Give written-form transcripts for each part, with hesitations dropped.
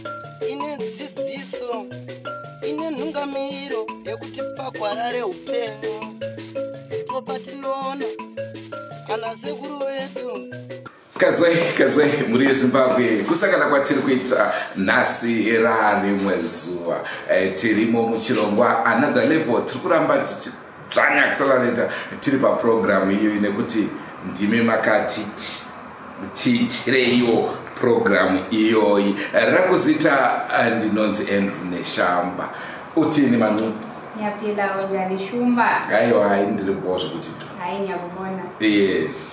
Ine dzidziso, ine nhungamiriro yekutipa gwara reupenyu. Ndipo patinoona ana sekuru vedu. Kazwai, kazwai, mhuri yeZimbabwe, kusangana kwatiri kuita nhasi rarimwe zuva. Tirimo muchirongwa Another Level. Tiri kuramba tichidzvanya accelerator tiri paprogramu iyoyi nekuti ndimi makatiti tiitireiwo programu iyoyi. Rangu zita ndinonzi Andrew Neshamba. Utini, Mancu? Ngiyaphila, unjani, Shumba? Aiwa, hayi, ndiri bho zvekuti. Hayi, ngiyakubona. Yes.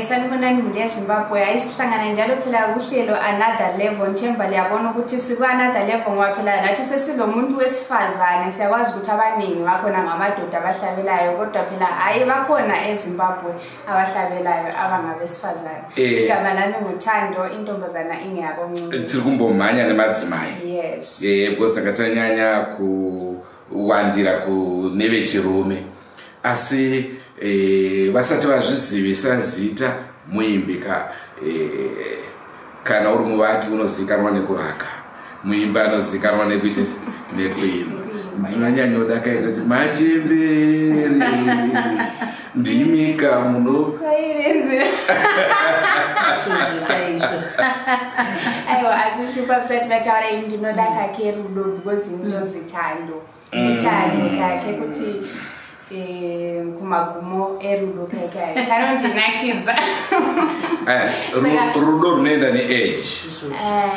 Sanibonani, mhuri yeZimbabwe. Hayi, sihlangana njalo phela kuhlelo Another Level. Nthemba liyabona ukuthi siku-another level ngoba phela nathi sesilomuntu wesifazane. Siyakwazi ukuthi abaningi bakhona ngamadoda abahlabelayo, kodwa phela hhayi, bakhona eZimbabwe abahlabelayo abangabesifazane. Igama lami nguThando, intombazana ingeyakoNcube. Tiri kumbomhanya nemadzimai. Yes. Because tanga tanyanya kuwandira kune vechirume, asi vasati vazvizivisa zita, muimbi ka, kana uri muvaki unozivikanwa nekuvaka, muimbi anozivikanwa nekuita nekuimba. Ndinonyanyoda kaikuti machembere ndimika muno. Kwairinzira. Chaizvo. Aiwa, asi Shumba, musati vataura, ini ndinoda kake rudo because ndonzi Thando. Muthando kake kuti kumagumo erudo kake kanondinakidza. Rudo runoenda neage.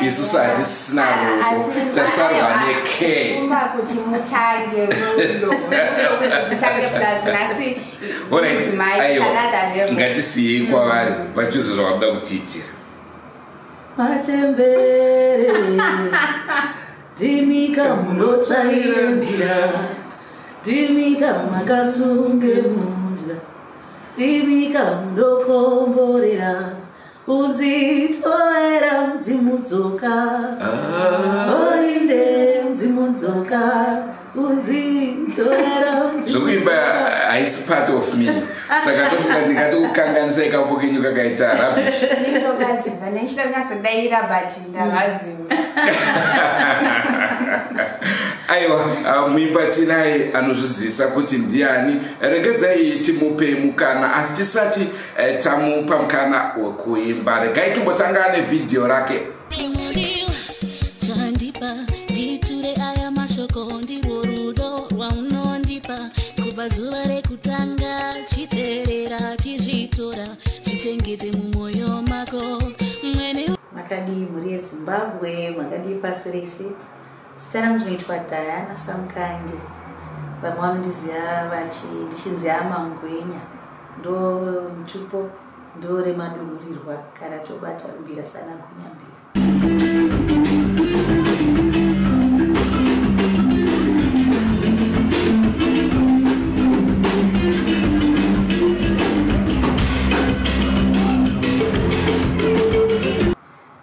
Isusu hatisisina rudo, tasarwa necare. Shumba, kuti mutange rudo, rudo kuti zvitange, plus nhasi Alright, mudzimai, aiwa, another level. Ngatisiyei kwavari vachizo zvavakuda kutiitira. Machembere ndimika munotsvaire nzira, ndimika makasunge mudya, ndimika munokomborera, unzitorera mudzimudzoka, oinde mudzimudzoka, unzitorera. Zvokuimba haisi part of me, saka ndofunga ndingati kukanganisai kambo kenyu kakaita rubbish. Ndinokaziva, ndichida kunyatsodaira but ndarwadziwa. Aiwa, muimba tinaye anozvizivisa kuti ndiani. Regedzai timupe mukana, asi tisati tamupa mukana wekuimba, regai timbotanga nevhidhiyo rake. Chandipa nditure aya mashoko, ndirwo rudo rwaunondipa kubva zuva rekutanga. Chiteerera, chizvitora, zvichengete mumwoyo mako mwene. Makadii, mhuri yeZimbabwe? Makadii pasi rese? Zita rangu ndinoitwa Diana Samukange, vamwe vanondiziva ndichinzi Amangwenya. Ndo mutupo, ndo remadunhurirwa kana tobata mbira sana Gwenyambira.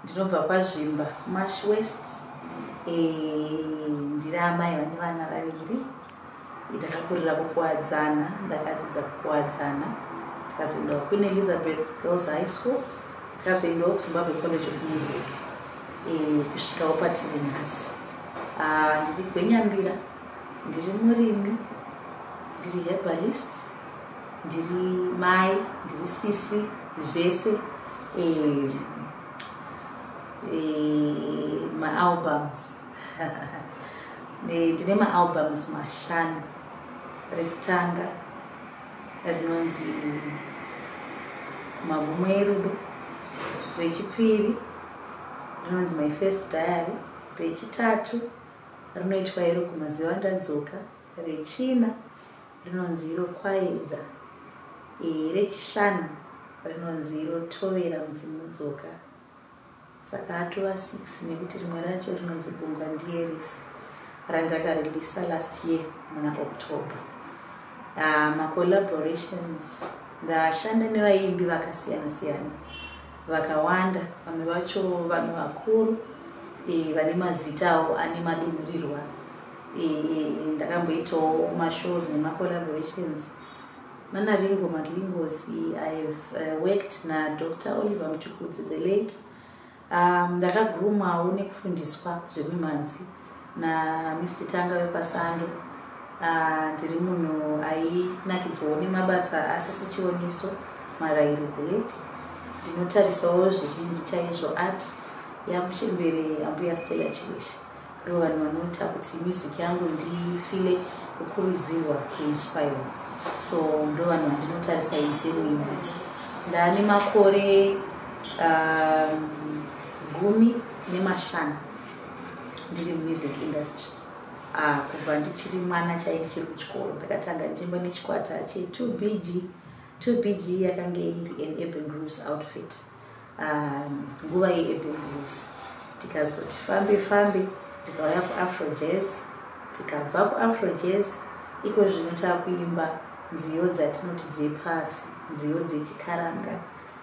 Ndinobva kwaZvimba, Mash West. Ndiri amai vane vana vaviri. Ndakakurira kuKuwadzana, ndakadzidza kuKuwadzana, ndikazoendawo Queen Elizabeth Girls High School, ndikazoendawo kuZimbabwe College of Music, kusvikawo patiri nhasi. Ah, ndiri gwenyambira, ndiri murimi, ndiri herbalist, ndiri mai, ndiri sisi, zvese. Maalbums, ndine maalbums 5. Rekutanga rinonzi Kumagumo Erudo, rechipiri rinonzi My First Diary, rechitatu rinoitwa iro Kumaziva Ndadzoka, rechina rinonzi iro Kwaedza, rechishanu rinonzi iro Tovera Mudzimudzoka. Saka atova 6 nekuti rimwe racho rinonzi Gungwa Ndiyerisi, randakareleasa last year muna October. Macollaborations, ndashanda nevaimbi vakasiyana siyana vakawanda, vamwe vacho vanhu vakuru, vane mazitawo ane madunhurirwa. Ndakamboitawo mashows nemacollaborations nana Ringo Madlingozi. I have worked naDr Oliver Mtukudzi, the late. Ndakagurumwawo nekufundiswa zvemimhanzi naMr Tanga wepasando. Ndiri munhu ainakidzwawo nemabasa asisi Chioniso Maraire the late. Ndinotarisawo zvizhinji chaizvo art yamuchembere Ambuya Stella Chiweshe. Ndo vanhu vanoita kuti music yangu ndifile kukurudzirwa, kuinspire. So ndo vanhu vandinotarisa ini semuimbi. Ndaane makore 15 ndiri mumusic industry. Kubva ndichiri mwana chai, ndichiri kuchikoro, ndakatanga ndichiimba nechikwata che2BG. 2BG yakange iri an urban grooves outfit, nguva yeurban grooves. Tikazoti fambe fambe, tikauya kuAfro jazz. Tikabva kuAfro jazz, iko zvino taakuimba nziyo dzatinoti dzepasi, nziyo dzechikaranga,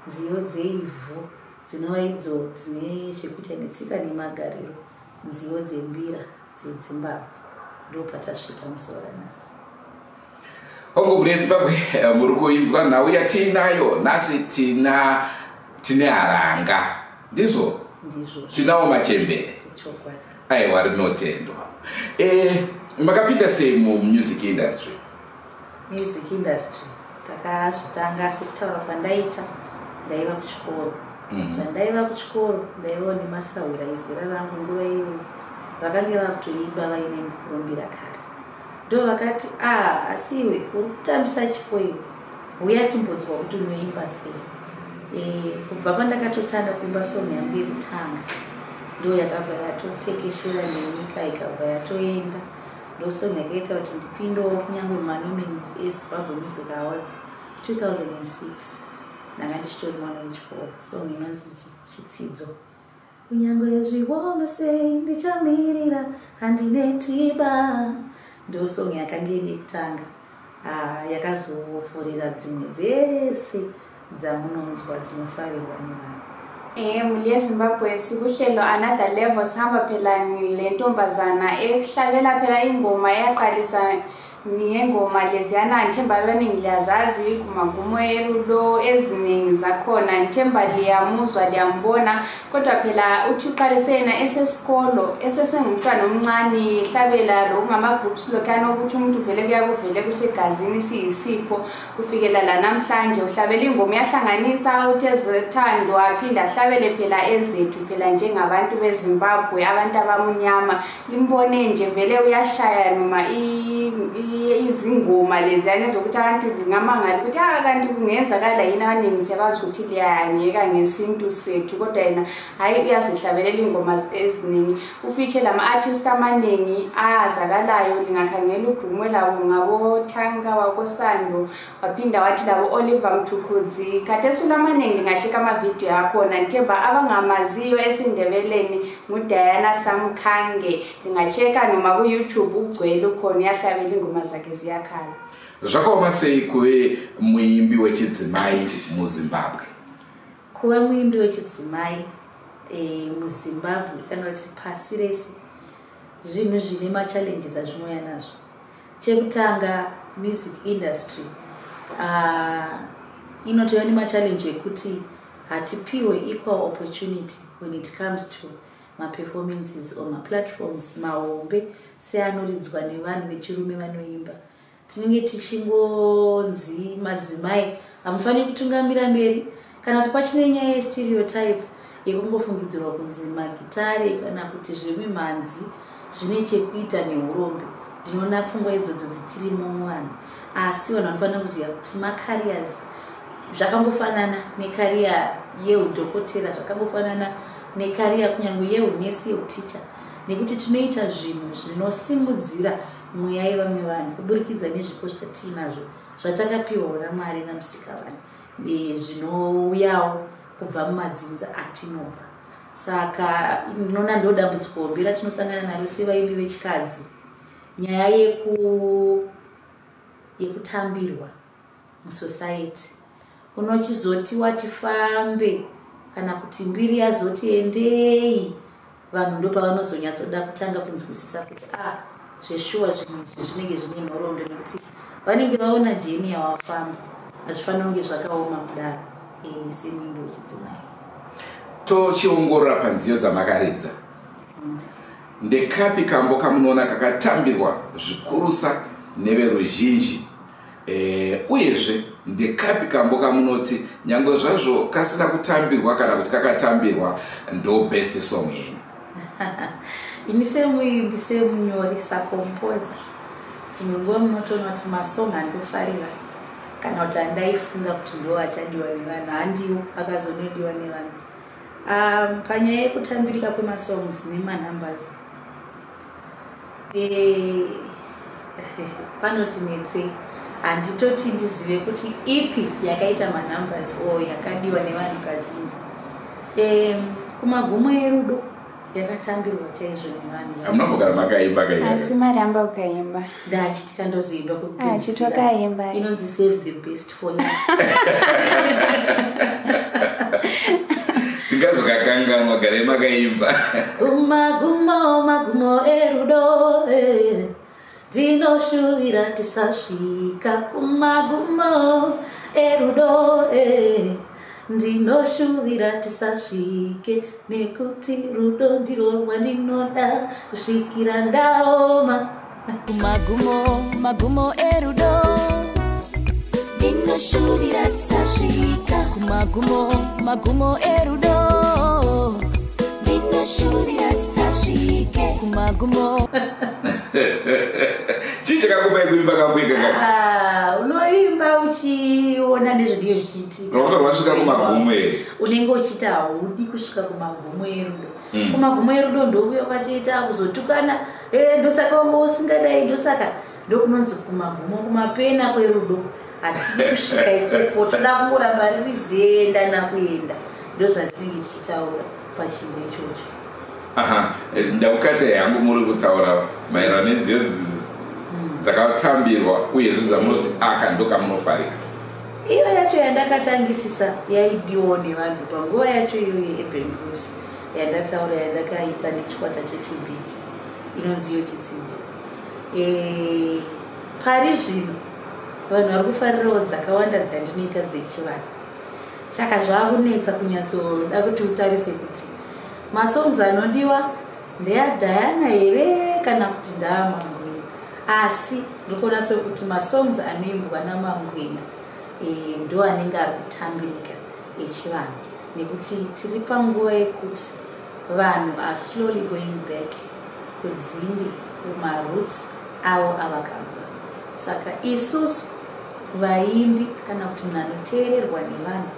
nziyo dzeivhu, dzinova idzo dzine chekuita netsika nemagariro, nziyo dzembira dzeDzimbabwe. Ndo patasvika muzuva ranhasi. Hongu, mune Zimbabwe, muri kuinzwa nhau yatiinayo nhasi. Tine haranga, ndizvo? Ndizvo. Tinawo machembere. Chokwadi. Aiwa, rinotendwa. Makapinda sei mumusic industry? Music industry takazvitanga sekutaura kwandaita, ndaiva kuchikoro. Zvandaiva kuchikoro, ndaivawo nemasahwira ezera rangu nguva iyoyo vakange vakutoimba vaine mukurumbira kare. Ndo vakati, "A, asi iwe uri kutambisa chipo iwe, uya timbonzwa kuti unoimba sei." Kubva pandakatotanga kuimba song yangu yekutanga, ndo yakabva yatotekeshera nenyika, ikabva yatoenda. Ndo song yakaita kuti ndipindewo kunyange mumanominees eZimbabwe Music Awards 2006. Ndanga ndichitori mwana wechikoro. Song inonzi Chitsidzo. Kunyange zvioma sei, ndichamirira, handinetiba. Ndo song yakanga iri yekutanga. Ah, yakazofurira dzimwe dzese dzamunonzwa dzinofarirwa nevanhu. Muli yeZimbabwe, sikuhlelo Another Level. Sihamba phela le ntombazana ehlabela phela ingoma eyaqalisa ngengoma leziyana. Ngithemba abaningi liyazazi, Kumagumo Erudo, eziningi zakhona. Ngithemba liyamuzwa, liyambona. Kodwa phela uthi uqalise yena esesikolo, esesengumntwana omncane, hlabela lokungama-groups lokhuyana, ukuthi umuntu vele kuyakuvele kusegazini, siyisipho. Kufikela la namhlanje uhlabela ingoma, uyahlanganisa, uthi ezethando, aphinde ahlabele phela ezethu phela njengabantu beZimbabwe, abantu abamnyama. Limbone nje vele uyashaya noma izingoma leziyana ezokuthi abantu lingamangala ukuthi, "Ah, kanti kungenzakala yini?" Abaningi siyakwazi ukuthi liyayangeka ngesintu sethu, kodwa yena hhayi, uyazihlabelela ingoma eziningi. Ufeature lama-artist amaningi ayazakalayo. Lingakhangela uGrume labo ngaboThanga wakoSando, waphinda wathi labo Oliver Mtukudzi. Khathesi ulamaningi, lingachecka amavidiyo akhona. Ngithemba abangamaziyo esiNdebeleni nguDiana Samkhange. Lingachecka noma ku-YouTube, ugcwele, ukhona, uyahlabela, ingoma zakhe ziyakhala. Zvakaoma sei kuve muimbi wechidzimai muZimbabwe? Kuva muimbi wechidzimai muZimbabwe kana kuti pasi rese, zvinhu zvine machallenges azvinouya nazvo. Chekutanga, music industry inotouya nemachallenge ekuti hatipiwe equal opportunity when it comes to maperformances or maplatforms mahombe seanoridzwa nevanhu vechirume vanoimba. Tinenge tichingonzi madzimai hamufaniri kutungamira mberi, kana kuti pachine nyaya yestereotype yekungofungidzirwa kunzi magitare kana kuti zvemimhanzi zvine chekuita neurombe. Ndinoona pfungwa idzodzo dzichirimo muvanhu, asi vanhu vanofanira kuziva kuti macareers zvakangofanana necareer yeudhokotera, zvakangofanana necareer kunyange yeunesi, yeuticha, nekuti tinoita zvinhu zvinosimudzira mweya yevamwe vanhu kuburikidza nezvipo zvatiinazvo zvatakapiwawo naMwari naMusikavanhu, zvinouyawo kubva mumadzinza atinobva. Saka ndinoona ndo dambudziko hombe ratinosangana naro sevaimbi vechikadzi, nyaya yekutambirwa musociety. Unochizoti wati fambe kana kuti mbiri yazoti endei, vanhu ndo pavanozonyatsoda kutanga kunzwisisa kuti, a ah, zveshuwa zvimwe izvi zvinenge zvine nhoroondo, nekuti vanenge vaona journey yawafamba. Hazvifaniri kunge zvakaoma kudaro semuimbi wechidzimai. Tochiongorora panziyo dzamakaridza, ndekapi kambo kamunoona kakatambirwa zvikurusa neveruzhinji? Uyezve ndekapi kambo kamunoti nyange zvazvo kasina kutambirwa kana kuti kakatambirwa, ndo best song yenyu? Ini semuimbi, semunyori, sacomposer, dzimwe nguva munotoona kuti masong andofarira kana kuti andaifunga kuti ndo achadiwa nevanhu handiwo akazonodiwa nevanhu. Panyaya yekutambirika kwemasongs nemanumbers, panoti netsei. Handitoti ndizive kuti ipi yakaita manumbers o yakadiwa nevanhu kazhinji. Kumagumo erudo yakatambirwa chaizvo nevanhu. Hamunambogara makaimba kaia? Asi maramba ukaimba. Ndachitika ndozoimba. Ah, chitwakaimba. Inonzi "Save the Best for Last". Tingazokakanganwa, garai makaimba. Kumagumo, magumo erudo, ndinoshuvira tisasvika kumagumo erudo, ndinoshuvira tisasvike, nekuti rudo ndirwo rwandinoda kusvikira ndaoma. Kumagumo, magumo erudo, ndinoshuvira tisasvika kumagumo, magumo erudo, ndinoshuvira tisasvike kumagumo. Chii chakakupai kuimba kambo ikaka? Ah, unoimba uchiona nezvinenge zvichiitika. Rwanga rwasvika kumagumo here? Unenge uchiita haudi kusvika kumagumo erudo. Kumagumo erudo ndokuya kwatiita kuzotukana, ndosaka wanga usingadai, ndosaka, ndokunonzi kumagumo, kumapena kwerudo. Hatidi kusvika ikoko, toda kungoramba riri zienda nakuenda. Ndozvatinenge tichitaura pachinhu ichocho. Aha, ndakukata yangu. Muri kutaura maererano nenziyo dzakatambirwa uyezve dzamunoti aka ndokamunofarira. Iyo yacho yandakatangisisa yaidiwawo nevanhu panguva yacho iyoyo yeurban grooves yandataura, yandakaita nechikwata che2Beach, inonzi iyo Chitsidzo. Pari zvino vanhu vari kufarirawo dzakawanda dzandinoita dzechivanhu, saka zvaakunetsa kunyatsoda kuti utarise kuti masongs anodiwa ndeaDiana here kana kuti ndaamangwina. Asi ndiri kuona sekuti masongs anoimbwa namangwina ndo anenge ari kutambirika echivanhu, nekuti tiri panguva yekuti vanhu are slowly going back kudzinde, kumaroots avo avakabva. Saka isusu vaimbi kana kuti munhu anoteererwa nevanhu,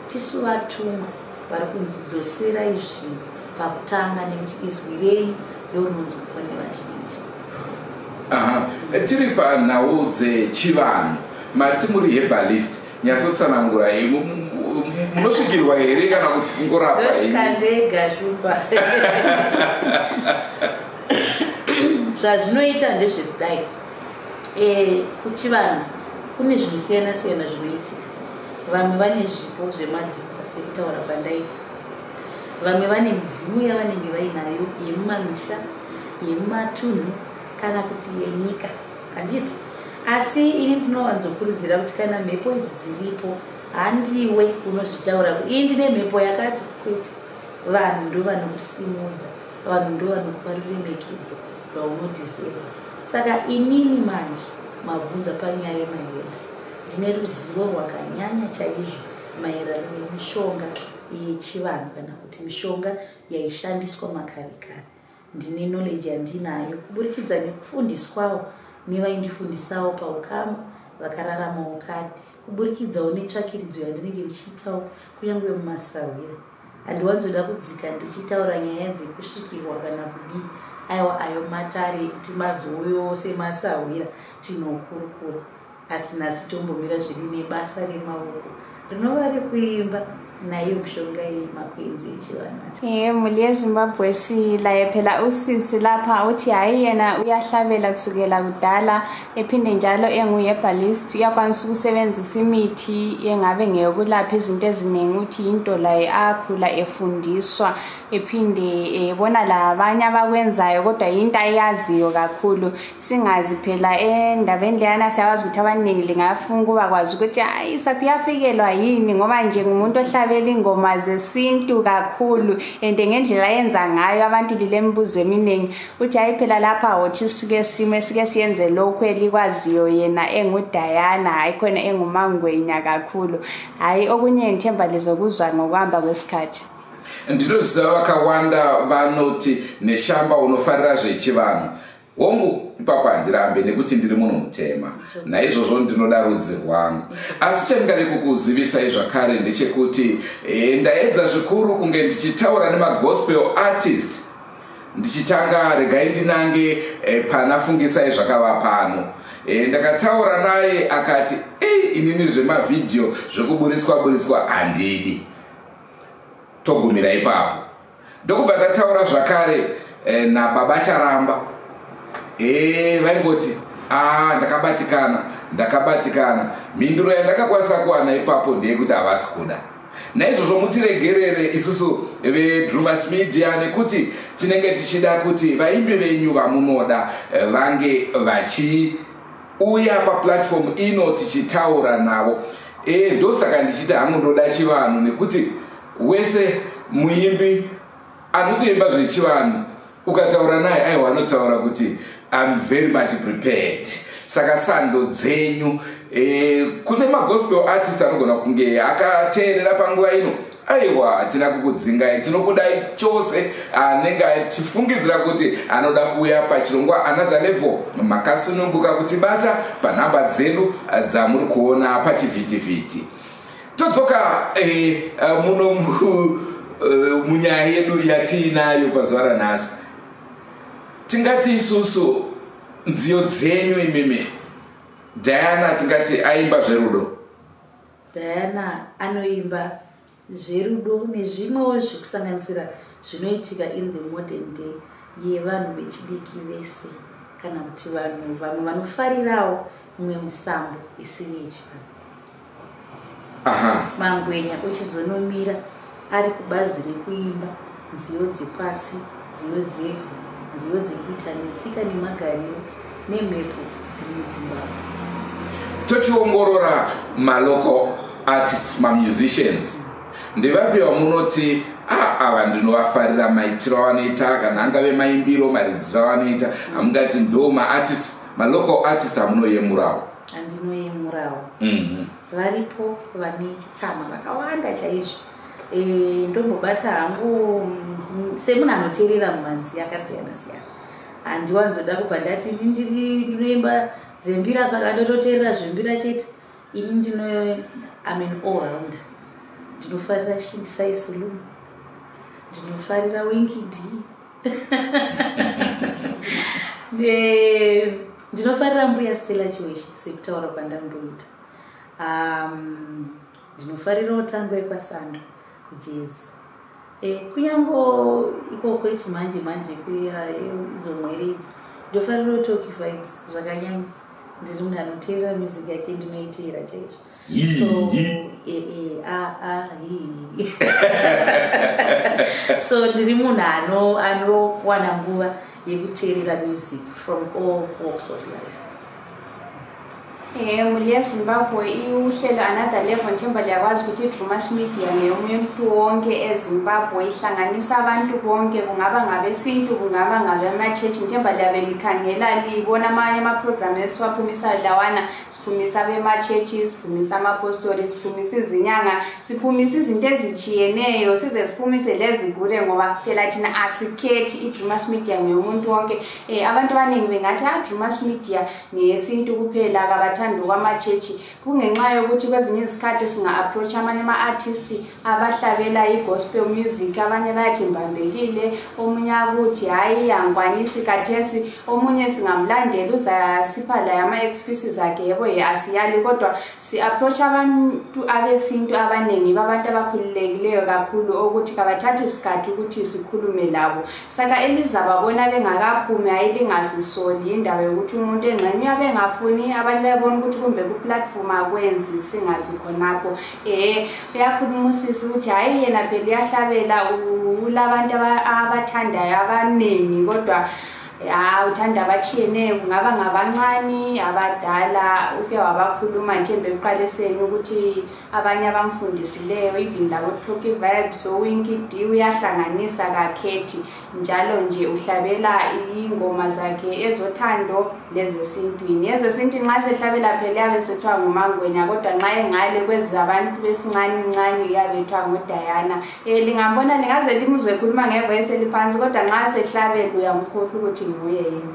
tisu vatumwa vari kunzi dzoserai zvinhu pakutanga, nekuti izwi renyu ndo rinonzwikwa nevazhinji. Aha, tiri panhau dzechivanhu. Mati muri herbalist, nyatsotsanangura, munosvikirwa here kana kuti kungorapa? Ndosvika ndega, shumba. Zvazvinoita ndezvekudai, kuchivanhu kune zvinosiyana siyana zvinoitika. Vamwe vane zvipo zvemadzinza sekutaura kwandaita, vamwe vane midzimu yavanenge vainayo yemumamisha, yemumatunhu kana kuti yenyika, handiti? Asi ini ndinowanzokurudzira kuti kana mhepo idzi dziripo, handiwe unozvitaura kuti ii ndine mhepo yakati, kwete. Vanhu ndo vanokusimudza, vanhu ndo vanokupa ruremekedzo rwaunodhizevha. Saka inini manje mabvunza panyaya yemaherbs, ndine ruzivo rwakanyanya chaizvo maererano nemishonga yechivanhu kana kuti mishonga yaishandiswa makare kare. Ndine knowledge yandinayo kuburikidza nekufundiswawo nevaindifundisawo paukama vakararamawo kare, kuburikidzawo netsvakiridzo yandinenge ndichiitawo kunyange mumasahwira. Handiwanzoda kudzika ndichitaura nyaya dzekusvikirwa kana kudii, aiwa, ayo matare ekuti mazouyowo semasahwira tinokurukura. Asi nhasi tombomira zvedu nebasa remaoko rinova rekuimba nayo mishonga yemakwenzi echivanhu. Mhuri yeZimbabwe, silaye phela usisi lapha uthi hayi, yena uyahlabela kusukela kudala, ephinde njalo enguherbalist, uyakwanisa ukusebenzisa imithi engabe ngeyokulapha izinto eziningi. Uthi yinto laye akhula efundiswa, ephinde ebona labanye abakwenzayo, kodwa yinto ayaziyo kakhulu. Singazi phela endabeni leyana, siyakwazi ukuthi abaningi lingafuna ukuba kwazi ukuthi hayi, sakuyafikelwa yini, ngoba nje ngumuntu ohlabelayo. Uhlabela ingoma zesintu kakhulu and ngendlela ayenza ngayo abantu lilemibuzo eminingi. Uthi hayi phela lapha wothi sike sime sike siyenze lokhu elikwaziyo yena enguDiana, hayi khona enguMangwenya kakhulu. Hayi okunye ngithemba lizokuzwa ngokuhamba kwesikhathi. Ndinoziva vakawanda vanoti Neshamba unofarira zvechivanhu. Hongu, ipapo handirambe nekuti ndiri munhu mutema, naizvozvo ndinoda rudzi rwangu. Asi chandingade kukuzivisai zvakare ndechekuti ndaedza zvikuru kunge ndichitaura nemagospel artist. Ndichitanga, regai ndinange pana Fungisai Zvakava Pano. Ndakataura naye akati, "Ei, inini zvemavhidhiyo zvekuburitswa buritswa handidi." Togumira ipapo. Ndokubva ndataura zvakare nababa Charamba. Vaingoti, "A, ndakabatikana, ndakabatikana." Mhinduro yandakakwanisa kuwana ipapo ndeyekuti havasi kuda. Naizvozvo mutiregerere isusu veDrumas Media, nekuti tinenge tichida kuti vaimbi venyu vamunoda vange vachiuya paplatform ino tichitaura navo. Ndosaka ndichiti hangu ndoda chivanhu, nekuti wese muimbi anotoimba zvechivanhu ukataura naye, aiwa, anotaura kuti, "I'm very much prepared." Saka sando dzenyu. Kune magospel artist anogona kunge akateerera panguva ino, aiwa, hatina kukudzingai, tinokudai chose. Anenge achifungidzira kuti anoda kuuya pachirongwa Another Level, makasununguka kutibata panhamba dzedu dzamuri kuona pachivhitivhiti. Todzoka muno munyaya yedu yatiinayo pazuva ranhasi. Tingati isusu nziyo dzenyu imimi, Diana, tingati aimba zverudo? Diana anoimba zverudo nezvimwewo zvekusanganisira zvinoitika in the modern day yevanhu vechidiki vese, kana kuti vanhu vamwe vanofarirawo mumwe musambo isiri yechivanhu. Mangwenya uchizonomira ari kubazi rekuimba nziyo dzepasi, nziyo dzevhu, nziyo dzekuita netsika nemagariro nemhepo dziri muZimbabwe. Tochiongorora malocal artists, mamusicians, ndevapi vamunoti, "A, ava ndinovafarira maitiro avanoita, kana angave maimbiro, maridziro avanoita," amungati ndo maartist, malocal artist amunoyemurawo? Andinoyemurawo, varipo vane chitsama vakawanda chaizvo. Ndombobata hangu semunhu anoteerera mumhanzi akasiyana siyana. Handiwanzoda kubva ndati ini ndiri ndinoimba dzembira, saka ndototeerera zvembira chete. Ini ndino, I'm an all rounder. Ndinofarira Shingisai Suluma, ndinofarira Winky D, ndinofarira Mbuya Stella Chiweshe sekutaura kwandamboita. Ndinofarirawo tango yekwasando kujezi. Kunyange ikoko ichimanje manje kuya idzo mwere idzo, ndofarirawo Tocky Vibes zvakanyanya. Ndiri munhu anoteerera music yake, ndinoiteera chaizvo. So Hii. A a hi. So ndiri munhu anowana nguva yekuteerera music from all walks of life. Muli yeZimbabwe, uhlelo Another Level, nthemba liyakwazi ukuthi iDrumas Media ngeyomuntu wonke eZimbabwe, ihlanganisa abantu bonke, kungaba ngabesintu, kungaba ngabema-church. Nthemba liyabe likhangela, libona amanye ama-program esiwaphumisayo lawana. Siphumisa abema-church, siphumisa amapostori, siphumisa izinyanga, siphumisa izinto ezitshiyeneyo, size siphumise lezigure, ngoba phela thina asikhethi. iDrumas Media ngeyomuntu wonke. Abantu abaningi bengathi, "Ah, Drumas Media ngeyesintu kuphela, kabathandi kwama-church." Kungenxa yokuthi kwezinye izikhathi singa-approach amanye ama-artist abahlabela i-gospel music, abanye bayathi mbambekile, omunye akuthi, "Hhayi, angikwanisi khathesi." Omunye singamlandela uzasipha laye ama-excuses akhe. Yebo ye, asiyali, kodwa si-approach abantu abesintu abaningi babantu abakhululekileyo kakhulu ukuthi kabathathi isikhathi ukuthi sikhulume labo. Saka elizababona bengakaphumi, hayi, lingasisoli indaba yokuthi umuntu engxenye uyabe engafuni. Abanye bayabona ukuthi kumbe kuplatform akwenzi singazi khonapho. Uyakhuluma usisi ukuthi hhayi, yena phela uyahlabela, ulabantu abathandayo abaningi, kodwa Ya, uthanda abatshiyeneyo, kungaba ngabancane, abadala. Uke wabakhuluma nje ekuqaliseni ukuthi abanye abamfundisileyo, even labo Toki Vibes, oWinky D, uyahlanganisa kakhethi. Njalo nje uhlabela ingoma zakhe ezothando lezesintwini. Ezesintwini nxa sehlabela phela yabe sethiwa nguMangwenya, kodwa nxa engale kwezabantu besincane ncane uyabe ethiwa nguDiana. Lingambona lingaze limuzwe ekhuluma ngevoice eliphansi, kodwa nxa sehlabela uyamkhohlwa ukuthi nguye yini.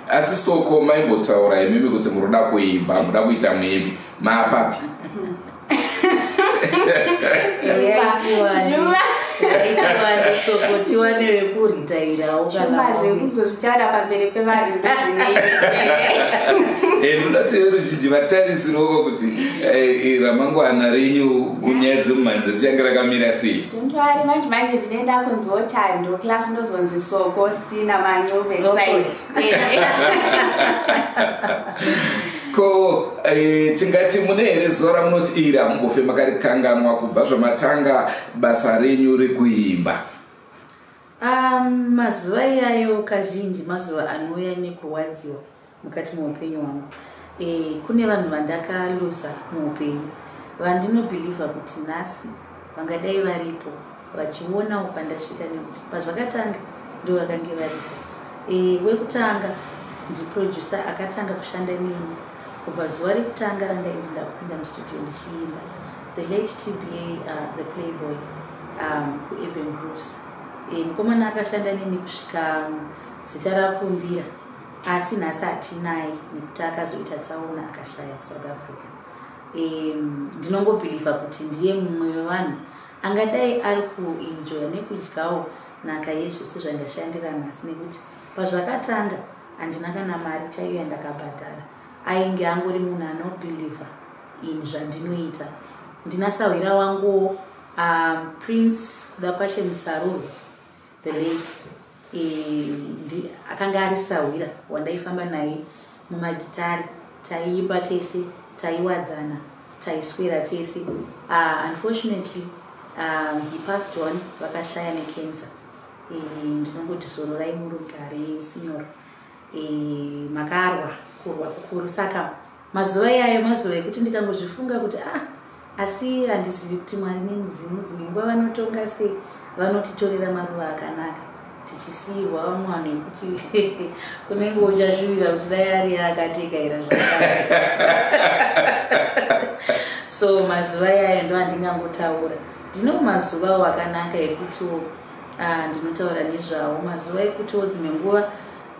Asi Soko, maimbotaura imimi kuti muroda kuimba, muda kuita muimbi, maapapi? Yaitiwa Soko, tiwane vekuritairawo. Zvuma zvekuzozvitaura pamberi pevanhu ndozvinei. Ndoda kuti veruzhinji vatarisirwoko kuti ramangwana renyu kunyaya dzemumhanzi richange rakamira sei. Don't worry, manje manje ndinoenda kunziwo Thando class, ndozonzi Soko Stina Mancube side. Ko tingati mune here zuva ramunoti iri hamumbofe makarikanganwa kubva zvamatanga basa renyu rekuimba? Mazuva iyayo kazhinji mazuva anouya nekurwadziwa mukati meupenyu hwangu. Kune vanhu vandakalusa muupenyu vandinobhilivha kuti nhasi vangadai varipo vachionawo kwandasvika, nekuti pazvakatanga ndo vakange varipo. Wekutanga ndiproducer akatanga kushanda neni kubva zuva rekutanga randainzi ndakupinda mustudio ndichiimba, the late TBA, the Playboy, kuUrban Grooves. Mukomana akashanda neni kusvika zita rapfumbira, asi nhasi hatinaye nekuti akazoita tsaona akashaya kuSouth Africa. Ndinongobhilivha kuti ndiye mumwe wevanhu angadai ari kuenjoya nekudyawo nhaka yezvese zvandashandira nhasi, nekuti pazvakatanga handina kana mari chaiyo yandakabhadhara. Ainge angori munhu anobhilivha in zvandinoita. Ndina sahwira wanguwo, Prince Kudakwashe Musaruro, the late. Akanga ari sahwira wandaifamba naye mumagitari, taiimba tese, taiwadzana, taiswera tese. Unfortunately he passed on, vakashaya necancer. Ndinongoti zororai murugare, sinyoro. Makarwa kurwa kukuru. Saka mazuva iyayo mazuva ekuti ndikangozvifunga kuti ah, asi handizivi kuti Mwari nemudzimu dzimwe nguva vanotonga sei, vanotitorera maruva akanaka tichisiyirwa vamwe vanhu ekuti kunenge uchashuvira kuti dai ari akatekaira zvakanaka. So mazuva iyayo ndo andingangotaura. Ndino mazuvawo akanaka ekutiwo ndinotaura nezvawo, mazuva ekutiwo dzimwe nguva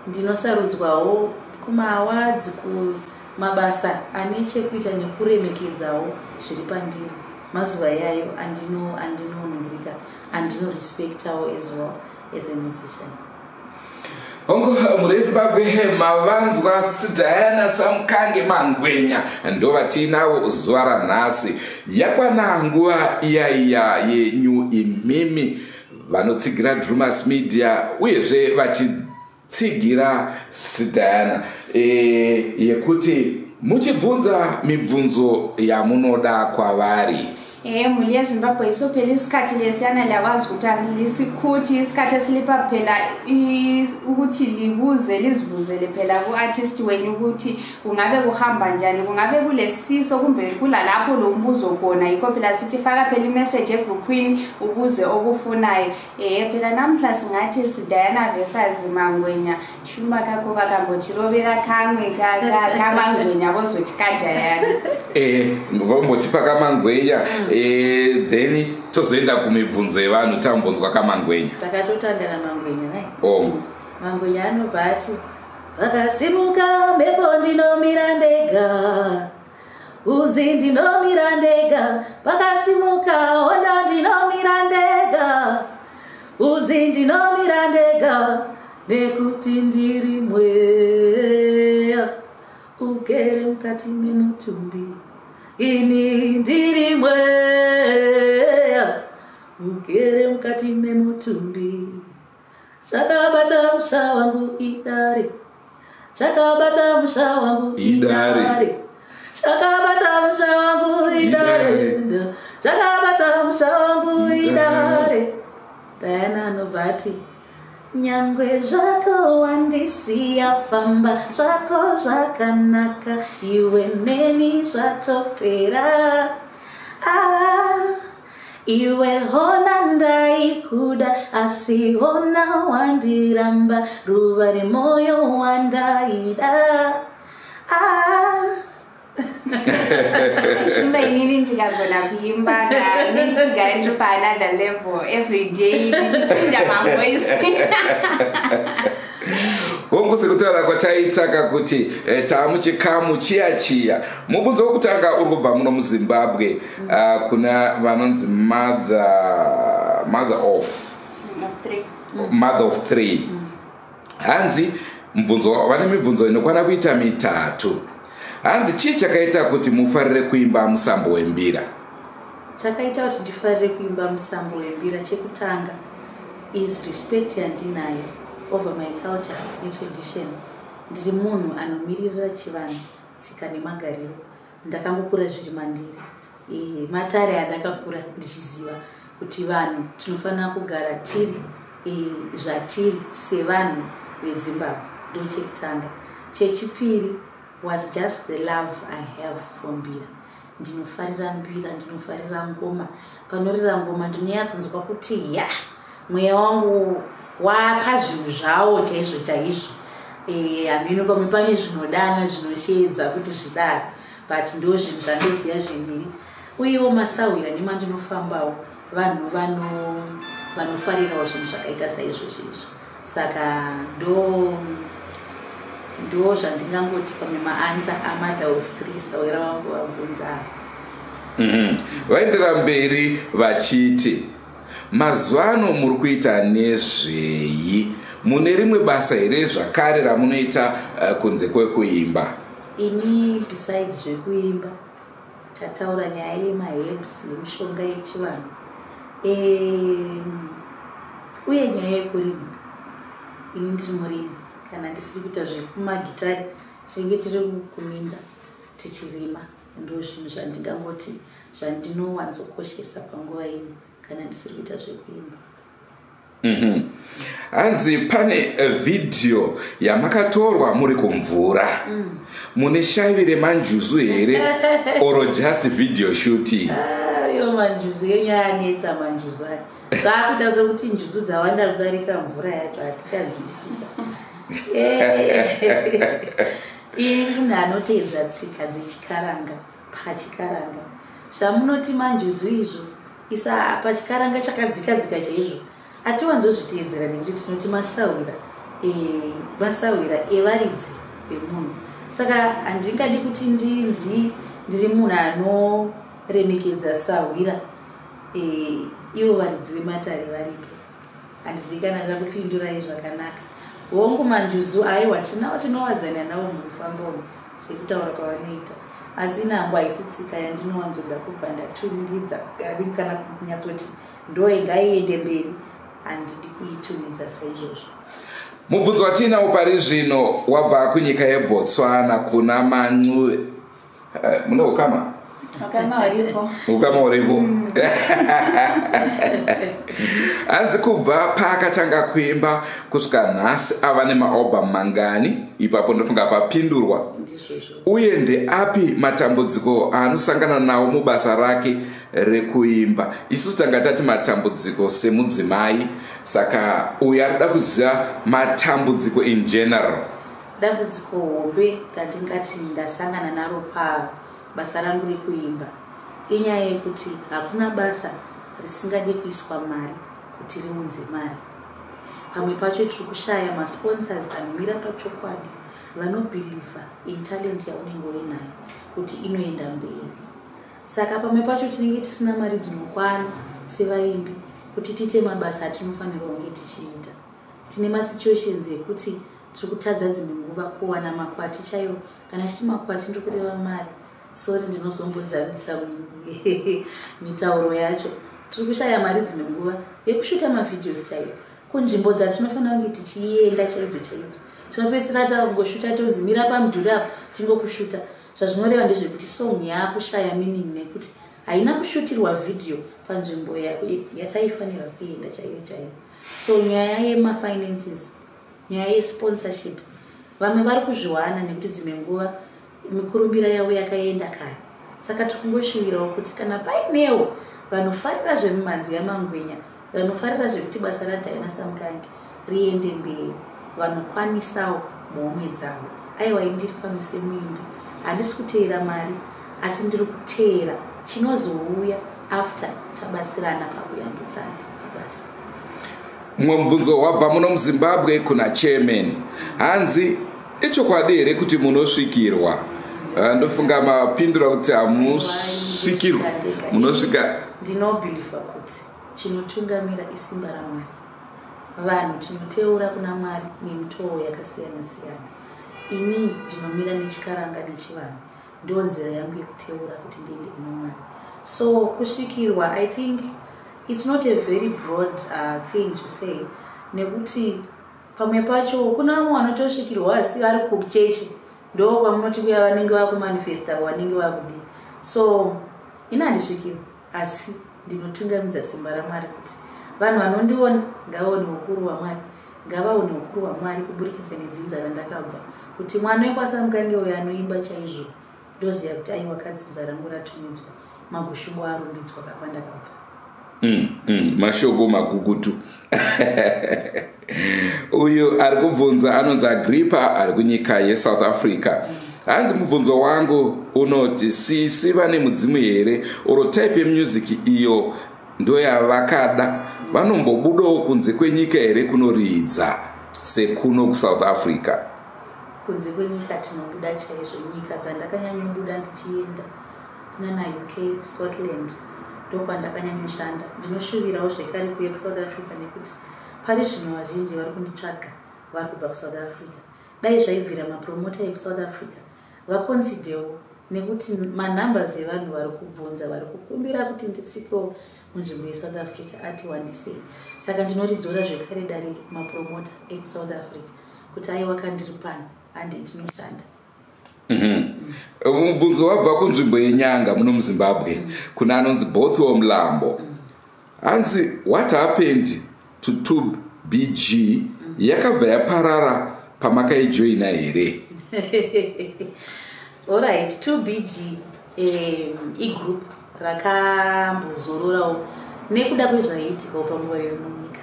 ndinosarudzwawo kumaawards, kumabasa ane chekuita nekuremekedzawo zviri pandiri. Mazuva iyayo andinoningirika, andinorespektawo as well as a musician. Hongu, mhuri yeZimbabwe, mavanzwa Diana Samukange Mangwenya, ndo vatiinavo zuva ranhasi. Yakwana nguva iya iya yenyu imimi vanotsigira Drumas Media uyezve vachitsigira Sidiana, yekuti muchibvunza mibvunzo yamunoda kwavari. Mhuri yeZimbabwe, iso phela isikhathi lesiyana liyakwazi ukuthi alisikhuthi isikhathi esilipha phela ukuthi libuze, lizibuzele phela ku-artist wenyu ukuthi kungabe kuhamba njani, kungabe kulesifiso kumbe kulalapho lo mbuzo khona. Yikho phela sithi faka phela imessage egruphwini ubuze okufunayo. Phela namhla singathi siDiana versus Mangwenya. Shumba kakho vakambotirovera kamwe kaMangwenya, vozoti kaDiana. Vambotipa kaMangwenya, then tozoenda kumibvunzo yevanhu tambonzwa kaMangwenya. Saka totanga naMangwenya nai? Ongo. Mangwenya anobva ati, "Pakasimuka mhepo ndinomira ndega, unzi ndinomira ndega. Pakasimuka hondo ndinomira ndega, unzi ndinomira ndega, nekuti ndiri mweya ugere mukati memutumbi. Ini ndiri mweya ugere mukati memutumbi. Chakabata musha wangu idare, chakabata musha wangu Idare. idare, chakabata musha wangu idare, chakabata musha wangu Idare." idare." Diana anobva ati, Nyangwe zvako wandisiya, famba zvako zvakanaka, iwe neni zvatopera. Ah, iwe hona ndaikuda, asi hona wandiramba, ruva remoyo wandaida. Ah. Shumba, inini ndikagona kuimba ne ndichigara ndiri paanother level every day, ndichichinja mavoice. Hongu, sekutaura kwataitaka kuti taamuchikamu chiya chiya. Mubvunzo wekutanga uri kubva muno muZimbabwe, kuna vanonzi mother of Of three. Mother of three. Hanzi mubvunzo, vane mibvunzo inokwana kuita mitatu. Hanzi chii chakaita kuti mufarire kuimba musambo wembira? Chakaita kuti ndifarire kuimba musambo wembira, chekutanga is respect yandinayo over my culture netradition. Ndiri munhu anomiririra chivanhu, tsika nemagariro. Ndakangokura zviri mandiri. Matare andakakura ndichiziva kuti vanhu tinofanira kugara tiri zvatiri sevanhu veZimbabwe. Ndo chekutanga. Chechipiri was just the love I have for mbira. Ndinofarira mbira, ndinofarira ngoma. Panorira ngoma ndinonyatsinzwa kuti ya, mweya wangu wapa zvinhu zvawo chaizvo chaizvo. Hameno, pamwe pane zvinodana, zvinosheedza kuti zvidaro, but ndo zvinhu zvandoziva zviviri. Uyewo masahwira nemandinofambawo, vanhu vanofarirawo zvinhu zvakaita saizvozvo izvo. Saka ndo zvandingangoti pamwe maanswer amother of three, sahwira wangu vabvunza. Vaendera mberi vachiti, mazuva ano muri kuita nezvei? Mune rimwe basa here zvakare ramunoita kunze kwekuimba? Ini, besides zvekuimba, tataura nyaya yemaherbs, yemishonga yechivanhu, uye nyaya yekurima. Ini ndiri murimi. Kana ndisiri kuita zvekumagitari, tinenge tiri kuminda tichirima. Ndo zvinhu zvandingangoti zvandinowanzokoshesa panguva ino kana ndisiri kuita zvekuimba. Hanzi pane vhidhiyo yamakatorwa muri kumvura. Mune shavi remanjuzu here or just video shooting? Ah, iyo manjuzu yenyu anetsa. Manjuzu aya zvaakuita sekuti njuzu dzawanda kudarika mvura yacho, hatichanzwisisa. Ini munhu anoteedza tsika dzechikaranga. Pachikaranga zvamunoti manjuzu izvo, isa pachikaranga chakadzika dzika chaizvo, hatiwanzozviteedzera nekuti tinoti masahwira, masahwira evaridzi vemunhu. Saka handingadi kuti ndinzi ndiri munhu anoremekedza sahwira, ivo varidzi vematare varipo. Handizivi kana ndida kupindurai zvakanaka. Hongu, manjuzu aiwa tinawo, tinowadzana nawo mukufamba umu sekutaura kwavanoita, asi nangu haisi tsika yandinowanzoda kubva ndatunidza kana kunyatsoti ndo ingaiende mberi. Handidi kuitunidza saizvozvo. Mubvunzo watinawo pari zvino wabva kunyika yeBotswana kuna Mancu. Mune ukama? Ukama uripo. Ukama uripo. Hanzi kubva paakatanga kuimba kusvika nhasi ava nemaalbum mangani? Ipapo ndofunga papindurwa. Ndizvozvo. Uye ndeapi matambudziko aanosangana nawo mubasa rake rekuimba? Isusu tanga tati matambudziko semudzimai, saka uyo arida kuziva matambudziko in general. Dambudziko hombe randingati ndasangana naro pabasa rangu rekuimba inyaya yekuti hakuna basa risingadi kuiswa mari kuti riunze mari. Pamwe pacho tiri kushaya masponsors anomira pachokwadi, vanobhilivha in talent yaunenge uinayo kuti inoenda mberi. Saka pamwe pacho tinenge tisina mari dzinokwana sevaimbi kuti tiite mabasa atinofanirwa kunge tichiita. Tine masituations ekuti tiri kutadza dzimwe nguva kuwana makwati chaiwo. Kana chiti makwati, ndiri kureva mari. Sorry, ndinozombodzamisa mitauro yacho. Tiri kushaya mari dzimwe nguva yekushuta mavideos chaiwo kunzvimbo dzatinofanira kunge tichienda chaidzo chaidzo. Tinopedzisira tangoshuta, tonzi mira pamudhuri apo tingokushuta. Zvazvinoreva ndezvekuti song yaakushaya meaning nekuti haina kushutirwa vhidhiyo panzvimbo yataifanira kuenda chaiyo chaiyo. So nyaya yemafinances, nyaya yesponsorship, vamwe vari kuzviwana nekuti dzimwe nguva mikurumbira yavo yakaenda kare. Saka tiri kungoshuvirawo kuti kana painewo vanofarira zvemimhanzi yaMangwenya, vanofarira zvekuti basa raDiana Samukange riende mberi, vanokwanisawo muhomwe dzavo. Aiwa, indiri pano semuimbi, handisi kuteera mari, asi ndiri kuteera chinozouya after tabatsirana pakuyambutsana pabasa. Mumwe mubvunzo wabva muno muZimbabwe kuna chairman, hanzi ichokwadi here kuti munosvikirwa? Ndofunga mapindura kuti hamusvikirwa, munosvika. Ndinobhilivha kuti chinotungamira isimba raMwari. Vanhu tinoteura kuna Mwari nemitoo yakasiyana siyana. Ini ndinomira nechikaranga nechivanhu, ndo nzira yangu yekuteura kuti ndiende kuna Mwari. So kusvikirwa, I think it's not a very broad thing to say, nekuti pamwe pacho kuna vamwe vanotosvikirwa asi vari kuchechi, ndo kwamunoti kuya vanenge vakumanifesta, vanenge vakudii. So ini handisvikirwa, asi ndinotungamidza simba raMwari kuti vanhu vanondiona ngavaone ukuru hwaMwari, ngavaone ukuru hwaMwari kuburikidza nedzinza randakabva, kuti mwana wekwaSamukange uyo anoimba chaizvo, ndoziva kuti aiwa, kadzinza rangu ratumidzwa, magushungo arumbidzwa kakwandakabva. Mashoko makukutu. Uyu ari kubvunza anonzi Agrippa, ari kunyika yeSouth Africa. Hanzi mubvunzo wangu unoti, sisi vane mudzimu here, oro type yemusic iyo ndoyavakada? Vanombobudawo kunze kwenyika here kunoridza sekuno kuSouth Africa? Kunze kwenyika tinobuda chaizvo. Nyika dzandakanyanyobuda ndichienda kuna naUK, Scotland, ndokwandakanyanya. Ndinoshuvirawo zvekare kuuya kuSouth Africa, nekuti pari zvino vazhinji vari kunditsvaga vari kubva kuSouth Africa. Dai zvaibvira, mapromota ekuSouth Africa vaconsidewo, nekuti manumbers evanhu vari kubvunza, vari kukumbira kuti nditsikewo munzvimbo yeSouth Africa ati wandisei. Saka ndinoridzora zvekare dariro kumapromota ekuSouth Africa kuti aiwa, kandiri pano, hande tinoshanda. Mubvunzo wabva kunzvimbo yeNyanga muno muZimbabwe, kuna anonzi Bothwell Mlambo. Hanzi, what happened to 2BG? Yakabva yaparara pamakaijoina here? Alright, 2BG igroup rakambozororawo nekuda kwezvaiitikawo panguva iyoyo munyika.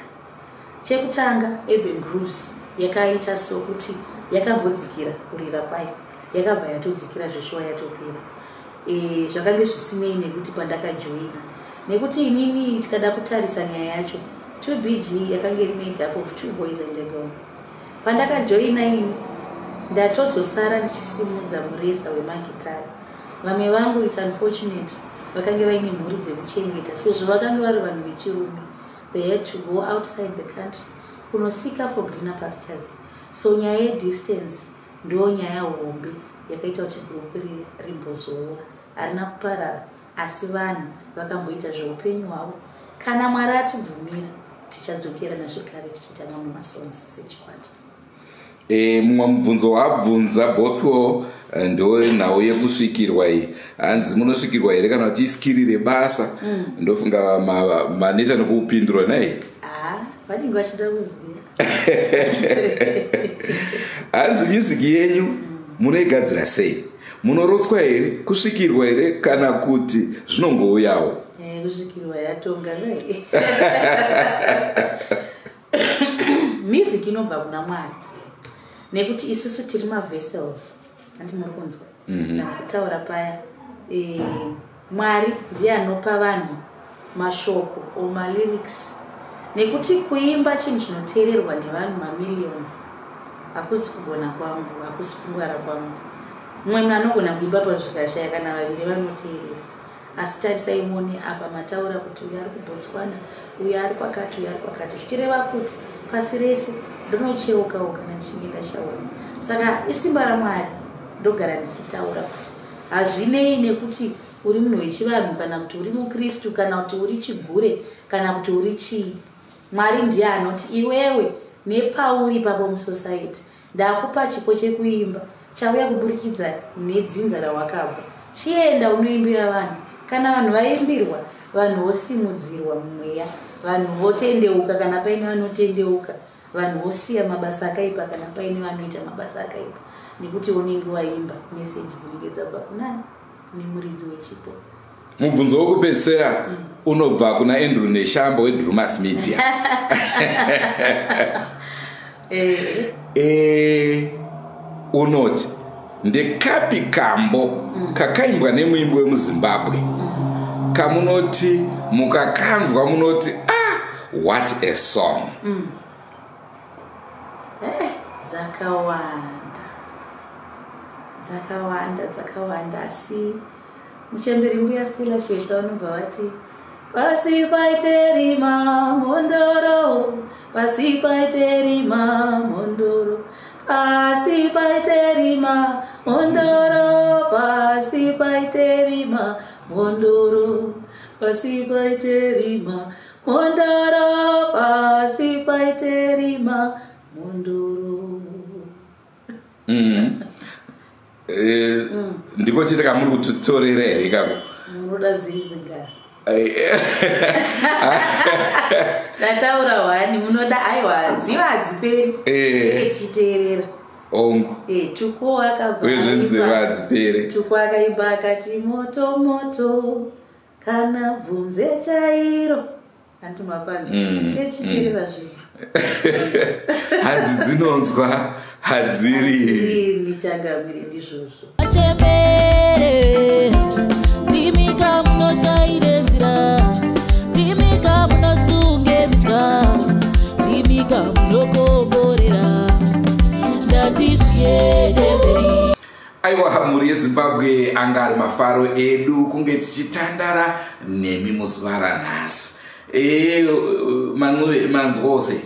Chekutanga, Urban Grooves yakaita sokuti yakambodzikira kurira kwayo, yakabva yatodzikira zveshuwa, yatopera. Zvakange zvisinei nekuti pandakajoina, nekuti inini, tikada kutarisa nyaya yacho, 2BG yakanga iri made up of two boys and a girl. Pandakajoina ini, ndatozosara ndichisimudza mureza wemagitari. Vamwe vangu, it's unfortunate, vakange vaine mhuri dzekuchengeta. Sezvo vakange vari vanhu vechirume, they had to go outside the country kunosika for greener pastures. So nyaya yedistance ndo nyaya hombe yakaita kuti gurupu rimbozorora. Harina kuparara, asi vanhu vakamboita zveupenyu hwavo. Kana Mwari atibvumira, tichadzokera nazvekare tichiita mamwe masongs sechikwata. Mumwe mubvunzo wabvunza Bothwell ndo nhau yekusvikirwa iyi. Hanzi munosvikirwa here kana kuti iskiri rebasa? Ndofunga maneta nekuupindura nai. Ah, vanenge vachida kuziva. Hanzi music yenyu munoigadzira sei? Munorotswa here, kusvikirwa here, kana kuti zvinongouyawo? Kusvikirwa yatonga nei. Music inobva kuna Mwari, nekuti isusu tiri mavessels, handi muri kunzwa? Nakutaura paya, Mwari ndiye anopa vanhu mashoko o malyrics, nekuti kuimba chinhu chinoteererwa nevanhu mamillions hakusi kugona kwangu, hakusi kungwara kwangu. Mumwe munhu anogona kuimba pazvikashaya kana vaviri vanoteerera. Asi tarisai muone apa, mataura kuti uyu ari kuBotswana, uyu ari kwakati, uyu ari kwakati, zvichireva kuti pasi rese rinocheukawo kana ndichinge ndashaura. Saka isimba raMwari. Ndogara ndichitaura kuti hazvinei nekuti uri munhu wechivanhu, kana kuti uri mukristu, kana kuti uri chigure, kana kuti uri chii. Mwari ndiye anoti iwewe nepauri ipapo musociety, ndakupa chipo chekuimba chauya kuburikidza nedzinza rawakabva, chienda unoimbira vanhu. Kana vanhu vaimbirwa, Vanhu vosimudzirwa mumweya, vanhu votendeuka kana paine vanotendeuka, vanhu vosiya mabasa akaipa kana paine vanoita mabasa akaipa, nekuti unenge waimba meseji dzinenge dzabva kunani? Kune muridzi wechipo. Mubvunzo wekupedzisira unobva kuna Andrew Neshamba weDrumas Media. Unoti ndekapi kambo kakaimbwa nemuimbi wemuZimbabwe kamunoti mukakanzwa munoti, "Ah, what a song"? Dzakawanda, dzakawanda, dzakawanda, asi muchemberi Mbuya Stella Chivesha vanobva vati, "Pasi paite rima mhondoro, pasi paite rima mhondoro, pasi paite rima mhondoro, pasi paite rima mhondoro, pasi paite rima mhondoro, pasi paite rima mhondoro." Ndiko chete kamuri kutitorera here ikako? Munoda dziri dzingari? Ndataura hwani, munoda? Aiwa, dziva hadziperi. Tinenge tichiteerera. Ongu. Tuko akabva Uyezve nzeva hadzipere. Tuko akaimba akati, "Moto moto kana bvunze chairo." Handiti mapanzi? Tichiteerera zvinhu. Hadzi dzinonzwa hadziri. Michangamire, ndizvozvo. Achembere, ndimika munochaire nzira, ndimika munosunge mitya, ndimika munokomborera, ndati zviende mberi. Aiwa, mhuri yeZimbabwe, anga ari mafaro edu kunge tichitandara nemi muzuva ranhasi. Manxiwe, manzwa ose?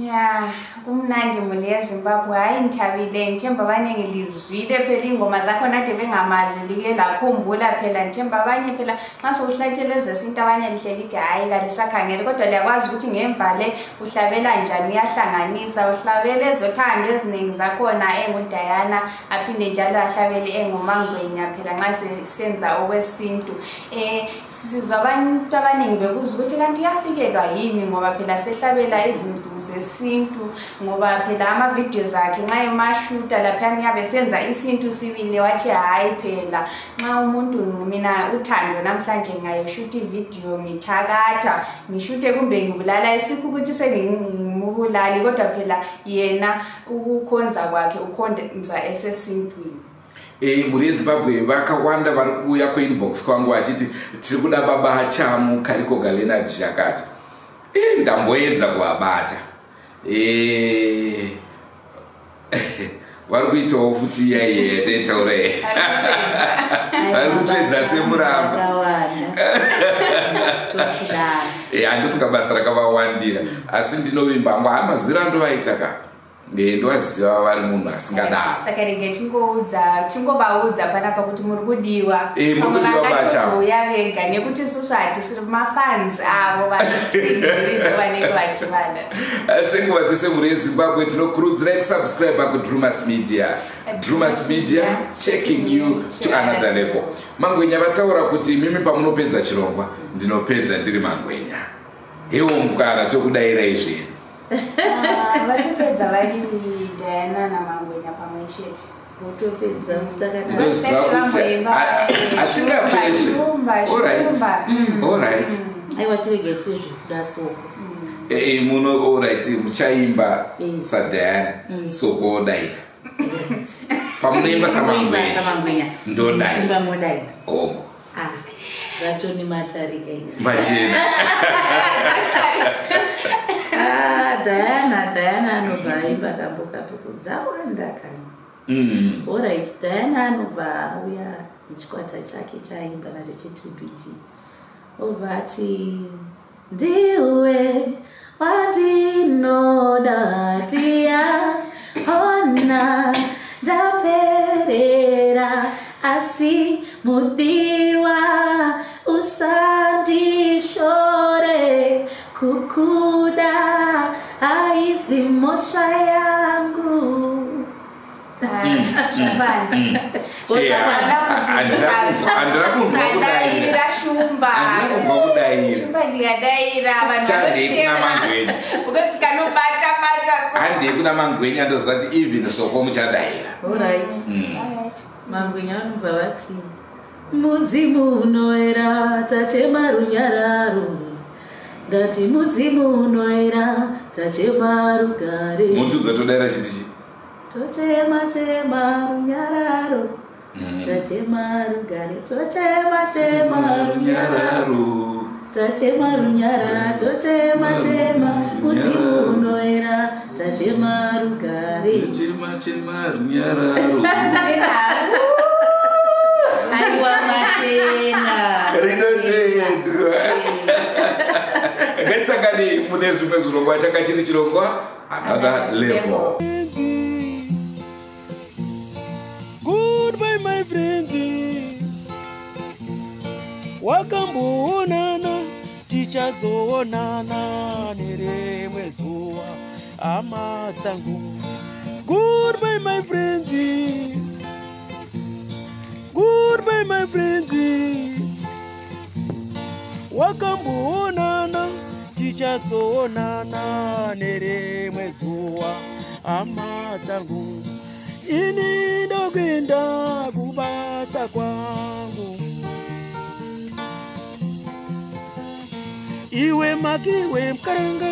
Ya, kumnandi, mhuri yeZimbabwe. Hayi, ngithabile. Ngithemba abaningi lizwile phela ingoma zakhona, ade bengamazi, like lakhumbula phela. Ngithemba abanye phela nxa sowuhlatshelwe ezesintu, abanye lihle lithi, "Hhayi, kalisakhangele," kodwa liyakwazi ukuthi ngemva le uhlabela njani, uyahlanganisa, uhlabela ezothando eziningi zakhona enguDiana, aphinde njalo ahlabele enguMangwenya phela nxa senza okwesintu. Sizwa abantu abaningi bebuza ukuthi kanti uyafikelwa yini, ngoba phela sehlabela izinto zesintu, ngoba phela ama-videos akhe nxa emashuta laphayana uyabe senza isintu sibili. Wathi, "Hhayi phela, nxa umuntu mina uthando namhlanje ngayoshuta ividiyo ngithakatha, ngishute kumbe ngibulala, isikho ukuthi sengingumubulali," kodwa phela yena ukukhonza kwakhe ukhonza esesintwini. Mhuri yeZimbabwe, vakawanda vari kuuya kuinbox kwangu vachiti tiri kuda baba Chamu Karikoga Leonard Zhakata. Ndamboedza kuvabata. Vari kuitawo futi iyaiye yataitaura, vari kutsvedza semuramba. Akawanda tochidaro. Handifunga basa rakavawandira, asi ndinovimba ngo hamazwiro andovaita ka. Ndovaziva vari munhu asingadaro. Saka rege tingoudza, tingovaudza panapa kuti muri kudiwa. Muri Pamwe kudiwa, Bacha. vangatozouya vega, nekuti isusu hatisiri mafans avo vanotsigirira vanenge vachivada. Senguva dzese, mhuri yeZimbabwe, tinokurudzirai kusubscribe kuDrumas Media. Drumas Media, taking you to another level. Mangwenya vataura kuti mimi pamunopedza chirongwa, ndinopedza ndiri Mangwenya. Hewo mukana, tokudayirai zvedu. Ah, vari kupedza vari Diana naMangwenya pamwe chete. Wotopedza kuti takadaro. Ndoziva kuti Vamboimba, hatingapedzi. Shumba, Alright. Shumba. Alright. Aiwa, chirege tiri zvekuda soko. Muno, alright, muchaimba saDiana, soko odaira. Pamunoimba saMangwenya, Samangwenya, ndodaira. imba modaira. Ongo. Ah, ratoni matarika iyi. Machena. Ah, Diana anobva aimba kambo kapi kudzawanda kani. Alright, Diana anobva auya nechikwata chake chaaimba nacho che2BG, obva ati, "Ndiwe wandinoda tiya ona ndaperera, asi mudiwa usandishore, kukuda haizi mhosva yangu." Shumba. Handina kunzwa kudaira. Kadaira shumba. Handina kunzwa kudaira. Shumba ndikadaira vanhu Chandei kuna vanochema. Mangwenya. Because kanobata bata so. Handei kuna Mangwenya, ndoziva kuti even soko muchadaira. Alright. Alright. Mangwenya vanobva vati, mudzimu unoera, tachema runyararo. Ndati mudzimu unoera, tachema rugare. Mutudza todaira chiti. Tochema chema runyararo, tachema rugare, tochema chema runyararo, Runyararo. tachema runyara, tochema chema mudzimu unoera, tachema rugare. Chema chema runyararo. Aiwa, machena. Rinotendwa. Ngatisangane mune zvimwe zvirongwa. Changa chiri chirongwa Another Level. Goodbye, my friends. Wakamboonana, tichazoonana nerimwe zuva, hama dzangu. Goodbye, my friends. Goodbye, my friends. Wakamboonana, tichazoonana nerimwe zuva, hama dzangu. Ini ndokuenda kubasa kwangu. Iwe makiwe mukaranga.